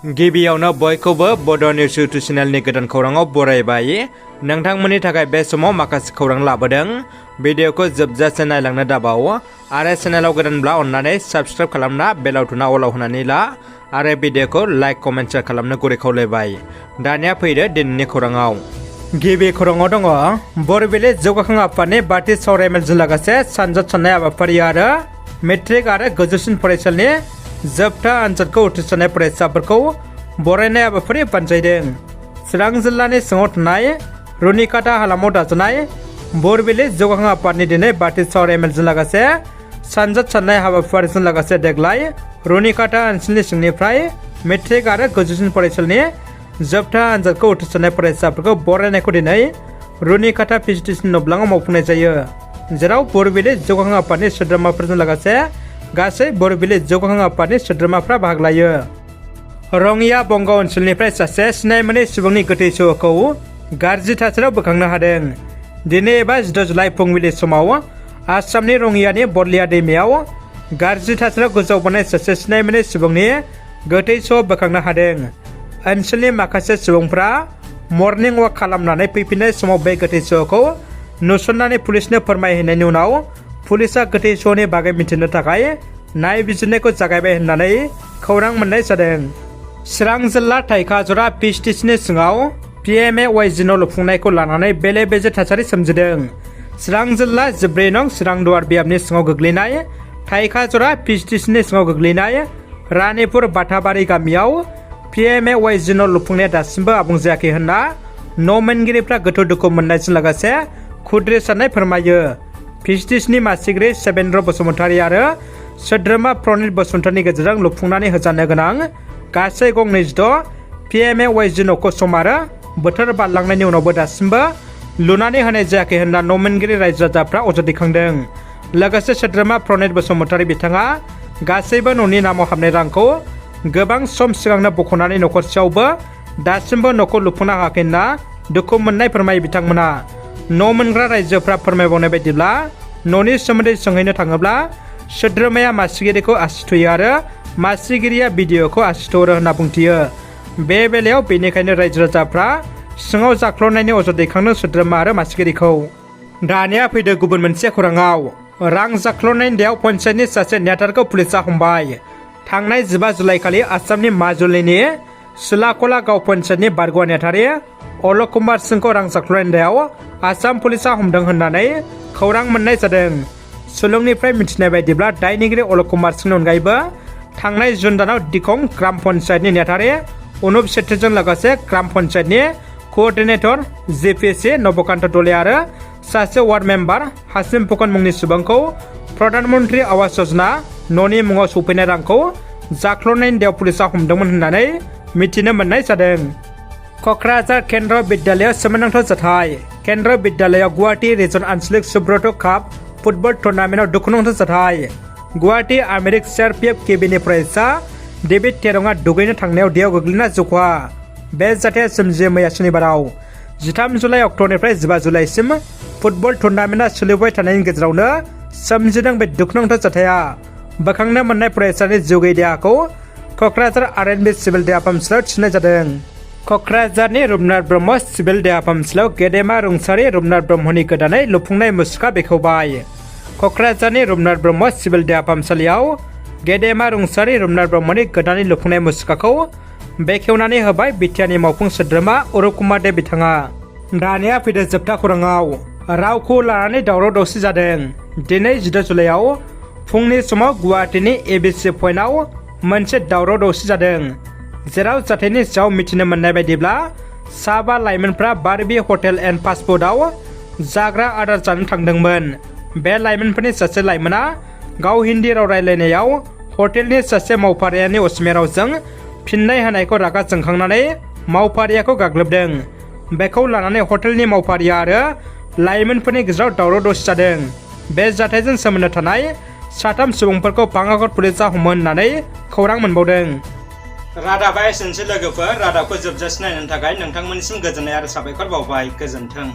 गिबियावनो बयखौबो बड' निउस इउटुब चेनेलनि गोदान खौराङाव बरायबाय। नोंथांमोननि थाखाय बे समाव माखासे खौरां लाबोदों। भिडिअखौ जोबजासे नायलांनो दाबाव आरो चेनेलाव गोदानब्ला अन्नानै साबस्क्राइब खालामना बेल आइकनआ अलाव होनानै ला आरो भिडिअखौ लाइक कमेन्ट शेयार खालामनो गुरै खावलायबाय। दानिया फैदो दिनैनि खौराङाव। गिबि खौराङाव दङ बरबिलि जौगाखां आफादनि बाथि सावरायमेलजों लोगोसे सानजाबसारनाय हाबाफारि आरो मेट्रिक आरो गोजौसिन फरायसालिनि जोबथा आनजादखौ उथ्रिसारनाय फरायसाफोरखौ बरायनाय हाबाफारि बानजायदों। चिरां जिल्लानि सिङाव थानाय रुनिकाटा हालामाव दाजानाय बरबिलि जौगाखां आफादनि दिनै बाथि सावरायमेलजों लोगोसे सानजाबसारनाय हाबाफारिजों लोगोसे देग्लाय रुनिकाटा ओनसोलनि सिंनिफ्राय मेट्रिक आरो गोजौसिन फरायसालिनि जोबथा आनजादखौ उथ्रिसारनाय फरायसाफोरखौ बरायनायखौ दिनै रुनिकाटा पिजिटिसि नब्लाङाव मावफुंनाय जायो, जेराव बरबिलि जौगाखां आफादनि सोद्रोमाफोरजों लोगोसे गासै बरबिलि जौगाखां आफादनि सोद्रोमाफ्रा बाहागो लायो। रङिया बंग ओनसोलनिफ्राय सासे सिनाय मोनै सुबुंनि गोथै सहखौ गाज्रि थासारियाव बोखांनो हादों। दिनै एबा 16 जुलाइ फुंबिलि समाव आसामनि रङियानि बरलिया दैमायाव गाज्रि थासारियाव गोजावबोनाय सासे सिनाय मोनै सुबुंनि गोथै सह बोखांनो हादों। ओनसोलनि माखासे सुबुंफ्रा मर्निं वाक खालामनानै फैफिननाय समाव बे गोथै सहखौ नुसननानै पुलिसनो फोरमायहैनायनि उनाव पुलिसा गोथै सहनि बागै मिथिनो थाखाय नायबिजिरनायखौ जागायबाय होननानै खौरां मोननाय जादों। चिरां जिल्ला थाइखाजरा पिजिटिसिनि सिङाव PMAYG न' लुफुंनायखौ लानानै बेले बेजे थासारि सोमजिदों। चिरां जिल्ला 14 नं चिरां दुवार बियाबनि सिङाव गोग्लैनाय थाइखाजरा पिजिटिसिनि सिङाव गोग्लैनाय रानिपुर बाथाबारि गामियाव PMAYG न' लुफुंनाया दासिमबो आबुं जायाखै होनना न' मोनगिरिफ्रा गोथौ दुखु मोननायजों लोगोसे खुद्रि साननाय फोरमायो। पिजिटिसिनि मासिगिरि सेबेन्द्र बसुमतारी आरो सोद्रोमा प्रनित बसुमतारीनि गेजेरजों लुफुंनानै होजानो गोनां गासै गं 26 PMAYG न'खौ सम आरो बोथोर बारलांनायनि उनावबो दासिमबो लुनानै होनाय जायाखै होनना न' मोनगिरि रायजो राजाफ्रा अजद दैखांदों। लोगोसे सोद्रोमा प्रनित बसुमतारी बिथाङा गासैबो न'नि नामाव हाबनाय रांखौ गोबां सम सिगांनो बख'नानै न'खरसेयावबो दासिमबो न'खौ लुफुंनो हायाखै होनना दुखु मोननाय फोरमायो बिथांमोना। न' मोनग्रा रायजोफ्रा फोरमायबावनाय बायदिब्ला न'नि सोमोन्दै सोंहैनो थाङोब्ला सोद्रोमाया मासिगिरिखौ आसि थुयो आरो मासिगिरिया भिडिअखौ आसि थुहरो होनना बुंथियो। बे बेलायाव बेनिखायनो रायजो राजाफ्रा सिङाव जाख्ल'नायनि अजद दैखांदों सोद्रोमा आरो मासिगिरिखौ। दानिया फैदो गुबुन मोनसे खौराङाव। रां जाख्ल'नायनि दायाव पन्चायतनि सासे नेहाथारखौ पुलिसा हमबाय। थांनाय 15 जुलाइखालि आसामनि माजुलिनि सिलाकला गाव पन्चायतनि बारग'वा नेहाथारि अलक कुमार सिंहखौ रां जाख्ल'नायनि दायाव आसाम पुलिसा हमदों होननानै खौरां मोननाय जादों। सुलुंनिफ्राय मिथिनाय बायदिब्ला दायनिगिरि अलक कुमार सिंहनि अनगायैबो थांनाय जुन दानाव दिखं ग्राम पन्चायतनि नेहाथारि अनुप सेट्रीजों लोगोसे ग्राम पन्चायतनि कअर्डिनेटर JPC नबकान्त दले आरो सासे वार्ड मेम्बार हासिम फुकन मुंनि सुबुंखौ प्रधान मन्त्रि आवास योजना न'नि मुङाव सौफैनाय रांखौ जाख्ल'नायनि दायाव पुलिसा हमदोंमोन होननानै मिथिनो मोननाय जादों। क'क्राझार केन्द्र बिद्यालयाव सोमोनांथाव जाथाय। केन्द्र बिद्यालयाव गुवाहाटी रिजन आन्सलिक सुब्रत काप फुटबल टुर्नामेन्टआव दुखुनांथाव जाथाय। गुवाहाटी आमेरिक CRPF केबिनि फरायसा डेभिड टेरंआ दुगैनो थांनायाव दैयाव गोग्लैना जिउ खहा। बे जाथाया सोमजियो मैया सुनिबाराव 13 जुलाइ अक्ट'निफ्राय 15 जुलाइसिम फुटबल टुर्नामेन्टआ सोलिबाय थानायनि गेजेरावनो सोमजिदों बे दुखुनांथाव जाथाया। बोखांनो मोननाय फरायसानि जिउ गैयै देहाखौ क'क्राझार RNB सिभिल देहा फाहामसालियाव थिसननाय जादों। क'क्राझारनि रुपनाथ ब्रह्म सिभिल देहा फाहामसालियाव गेदेमा रुंसारि रुपनाथ ब्रह्मनि गोदानै लुफुंनाय मुसुखा बेखेवबाय। क'क्राझारनि रुपनाथ ब्रह्म सिभिल देहा फाहामसालियाव गेदेमा रुंसारि रुपनाथ ब्रह्मनि गोदानै लुफुंनाय मुसुखाखौ बेखेवनानै होबाय BTRनि मावफुं सोद्रोमा अरुप कुमार दे बिथाङा। दानिया फैदो जोबथा खौराङाव। रावखौ लानानै दावराव दावसि जादों। दिनै 16 जुलाइआव फुंनि समाव गुवाहाटीनि ABC पइन्टआव मोनसे दावराव दावसि जादों, जेराव जाथायनि सायाव मिथिनो मोननाय बायदिब्ला 5 लाइमोनफ्रा बारबि हटेल एन्ड फास्ट फुडआव जाग्रा आदार जानो थांदोंमोन। बे लाइमोनफोरनि सासे लाइमोना गाव हिन्दी राव रायलायनायाव हटेलनि सासे मावफारियानि असमिया रावजों फिननाय होनायखौ रागा जोंखांनानै मावफारियाखौ गाग्लोबदों। बेखौ लानानै हटेलनि मावफारिया आरो लाइमोनफोरनि गेजेराव दावराव दावसि जादों। बे जाथायजों सोमोन्दो थानाय 3 सुबुंफोरखौ पांगाघर पुलिसा हमो होननानै खौरां मोनबावदों। रादाबा एसेनोसै लोगोफोर। रादाबखौ जोबजासिम नायनो थाखाय नोंथांमोननिसिम गोजोननाय आरो साबायखर बावबाय। गोजोन्थों।